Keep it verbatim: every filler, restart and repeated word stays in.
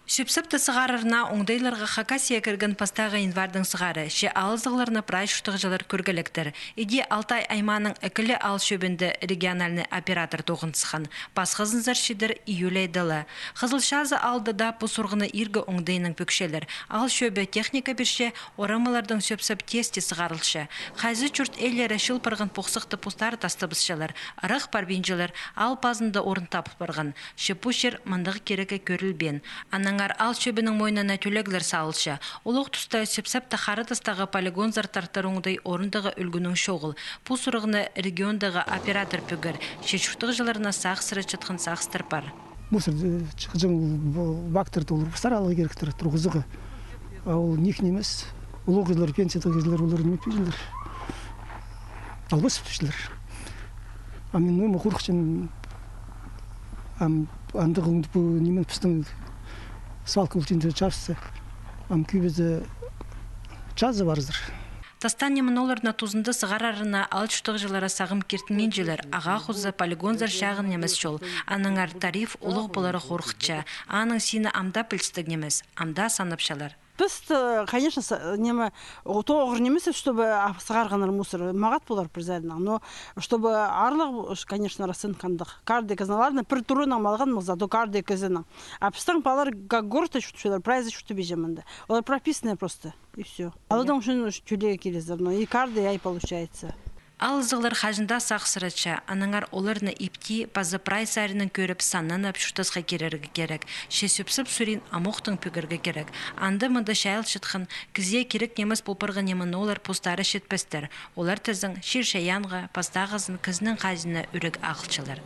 Чӧп-сапты сығарарына оңдайларға Хакасияа кірген пастағы январьдаң сығара че алызығларны прай чуртағҷылар кӧргелектер. Іди Алтай аймааның ікілі аал чӧбінде региональный оператор тоғынысхан. Пасхазынзар чидер июль айда ла. Хызыл Чазы аалда даа пу сурығны иргі оңдайнаң пӧкчелер. Аал чӧбі техника пирче, орамалардаң чӧп-сап тиис тее сығарылча. Хайзы чурт ээлері чыл парған похсахты постары тастабысчалар. Ырах парбинчалар, аал пазында орын табыл парған. Че пу чир мындағ кирекке кӧрілбеен. Аннаңар аал чӧбінің мойнына тӧлеглер салылча. Улуғ туста чӧп-сапты хара тастағы полигонзар тартар оңдай орындағы ӱлгӱнің чоғыл. Пу сурығны региондағы оператор пӧгер, че чуртағҷыларны сағыссыратчатхан сағыстар пар. Мусор, э, чыхчаң, бу, бактар толдырыбызар аларға киректер, турғызарға. А ол ниик нимес. Улуғ кізілер, пенсиядағы кізілер, олар ниме пирчелер. Албас пирчелер. А мин ниме хорыхчам, ам, андағ оңдайнаң пу ниме пістің свалка ол чирде чабысса. Ам кӧбізі чазы парзар. Тастаан нимені оларны тузында сығарарына аал чуртағҷылары сағам киртінгенҷілер. Ағаа хоза полигонзар чағын нимес чол. Аннаңар тариф улуғ полары хорыхча. Аның сині ам даа пілістіг нимес. Ам даа санапчалар. Піс, э, конечно, с-, ниме, о, тоғыр нимес, чтобы, а, сығарғаннар мусор. Мағат полар пір саринаң. Но чтобы аарлығ, конечно, расценка андағ. Каждый кізінің, ладно, пір турынаң малғанмыз, зато каждый кізінің. А пістің палалар, как городта чуртапчалар, прайзы чуртабинча мында. Олар прописанный просто. И всё. Аладың ӱчӱн тӧлеерге кирезер, но и каждый ай получается. Алызығлар хаҷан даа сағыссыратча, аннаңар оларны ипти паза прай саринаң кӧріп, саннанып, чуртасха кирерге кирек. Че чӧп-сап сурин амохтаң пӧгерге кирек. Анда-мында чайылчатхан, кізее кирек нимес пол парған нимені олар постары читпестер. Олар тізең чир-чайаанға, пастағызын кізінің хазииніне ӱрек ағылчалар.